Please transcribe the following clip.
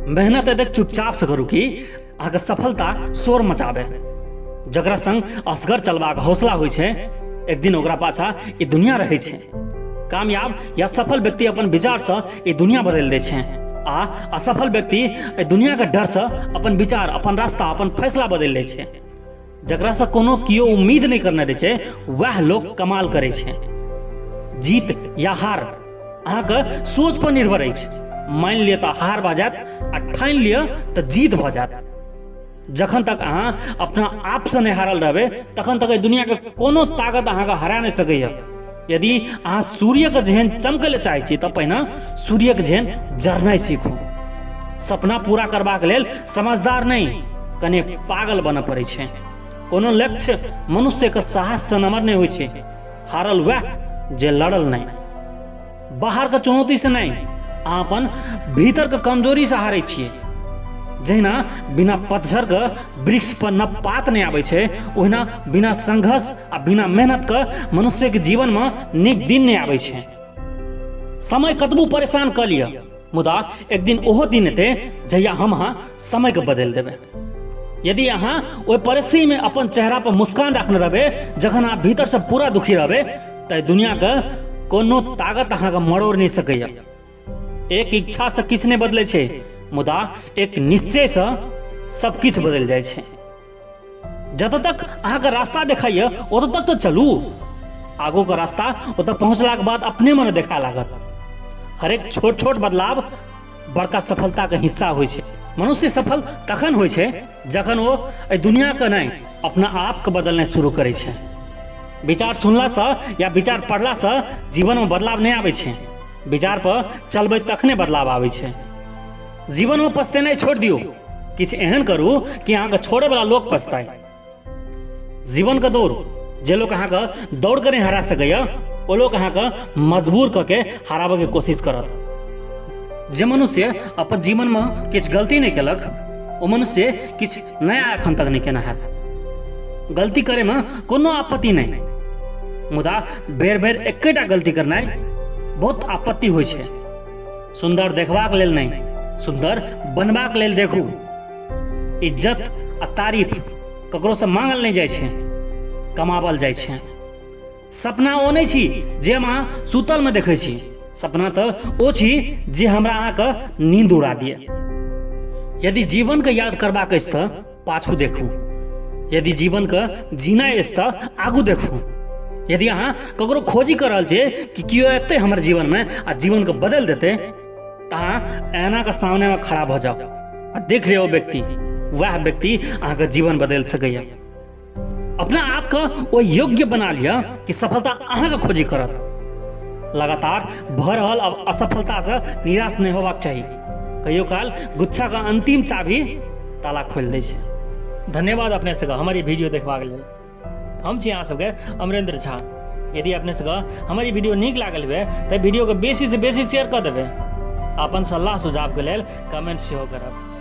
मेहनत एतेक चुपचाप से करू कि अहाँके सफलता शोर मचाबे। जकरा संग असगर चलबाक हौसला होइ छै, एक दिन ओकरा पाछा ई दुनिया रहै छै। कामयाब या सफल व्यक्ति अपन विचारसँ ई दुनिया बदलि दै छै आ असफल व्यक्ति एहि दुनियाके डरसँ अपन विचार, अपन रास्ता, अपन फैसला बदलि लै छै। जकरासँ कोनो केओ उम्मीद नहि करने रहै छै, वएह लोक कमाल करै छै। जीत या हार अहाँके सोच पर निर्भर अछि। मानि लिअ तऽ हार भऽ जायत आ ठानि लिअ तऽ जीत भऽ जायत। जखन तक अहाँ अपना आपसँ नहि हारल रहबै, तखन तक एहि दुनियाके कोनो ताकत अहाँके हरा नहि सकैए। यदि अहाँ सूर्यके जेहन चमकै लए चाहै छी तऽ पहिने सूर्यके जेहन जरनाइ सीखू। सपना पूरा करबाक लेल समझदार नहि, कने पागल बनऽ पड़ै छै। कोनो लक्ष्य मनुष्यके साहससँ नमर नहि होइ छै, हारल वएह जे लड़ल नहि। बाहरके चुनौतीसँ नहि, अहाँ अपन भीतरके कमजोरीसँ हारै छियै। जहिना बिना पतझड़के वृक्ष पर नव पात नहि आबै छै, ओहिना बिना संघर्ष आ बिना मेहनतके मनुष्यके जीवनमे नीक दिन नहि आबै छै। समय कतबो परेशान कऽ लिअ, मुदा एक दिन ओहो दिन एतै जहिया हम अहाँ समयके बदलि देबै। यदि अहाँ ओहि परिस्थितिमे अपन चेहरा पर मुस्कान राखने रहबै, जखन अहाँ भीतरसँ पूरा दुखी रहबै, तऽ दुनियाके कोनो ताकत अहाँके मरोड़ नहि सकैए। एक इच्छासँ किछु नहि बदलै छै, मुदा एक निश्चयसँ सब किछु बदलि जाइ छै। जतऽ तक अहाँके रास्ता देखाइए ओतऽ तक तऽ चलू, आगूके रास्ता ओतऽ पहुँचलाके बाद अपने मने देखा लागत। हरेक छोट छोट बदलाव बड़का सफलताके हिस्सा होइ छै। मनुष्य सफल तखन होइ छै जखन ओ एहि दुनियाके नहि, अपना आपके बदलनाइ शुरू करै छै। विचार सुनलासँ या विचार पढ़लासँ जीवनमे बदलाव नहि आबै छै, विचार पर चलबै तखने बदलाव आबै छै। जीवनमे पछतेनाइ छोड़ि दियौ, किछु एहन करू कि अहाँके छोड़ैवला लोक पछताए। जीवनके दौड़, जे लोक अहाँके दौड़ कऽ नहि हरा सकैए, ओ लोक अहाँके मजबूर कऽ के हराबैके कोशिश करत। जे मनुष्य अपन जीवनमे किछु गलती नहि केलक, ओ मनुष्य किछु नया एखन तक नहि केने हैत। गलती करैमे कोनो आपत्ति नहि, मुदा बेर बेर एकेटा गलती करनाइ बहुत आपत्ति होइ छै। सुन्दर देखबाक लेल नहि, सुन्दर बनबाक लेल देखू। इज्जत आ तारीफ ककरोसँ मांगल नहि जाइ छै, कमाबल जाइ छै। सपना ओ नहि छी जे हम अहाँ सुतलमे देखै छी, सपना तऽ ओ छी जे हमरा अहाँके नींद उड़ा दिए। यदि जीवनके याद करबाक अछि तऽ पाछू देखू, यदि जीवनके जीनाइ अछि तऽ आगू देखू। यदि अहाँ ककरो खोजी कऽ रहल छियै कि केओ एतै हमर जीवनमे आ जीवनके बदलि देतै, तऽ अहाँ ऐनाके सामनेमे खड़ा भऽ जाउ आ देख लियौ व्यक्ति, वएह व्यक्ति अहाँके जीवन बदलि सकैए। अपना आपके ओ योग्य बना लिअ कि सफलता अहाँके खोजी करत। लगातार भऽ रहल अब असफलतासँ निराश नहि होबाक चाही। कहियो काल गुच्छाके अंतिम चाभी ताला खोलि दै छै। धन्यवाद अपने सबके हमर ई वीडियो देखबाक लेल। हम छी अहाँ सबके अमरेंद्र झा। यदि अपने सबके हमर ई वीडियो नीक लागल हुए तऽ वीडियोके बेसीसँ बेसी शेयर कऽ देबै। अपन सलाह सुझावके लेल कमेंट सेहो करब।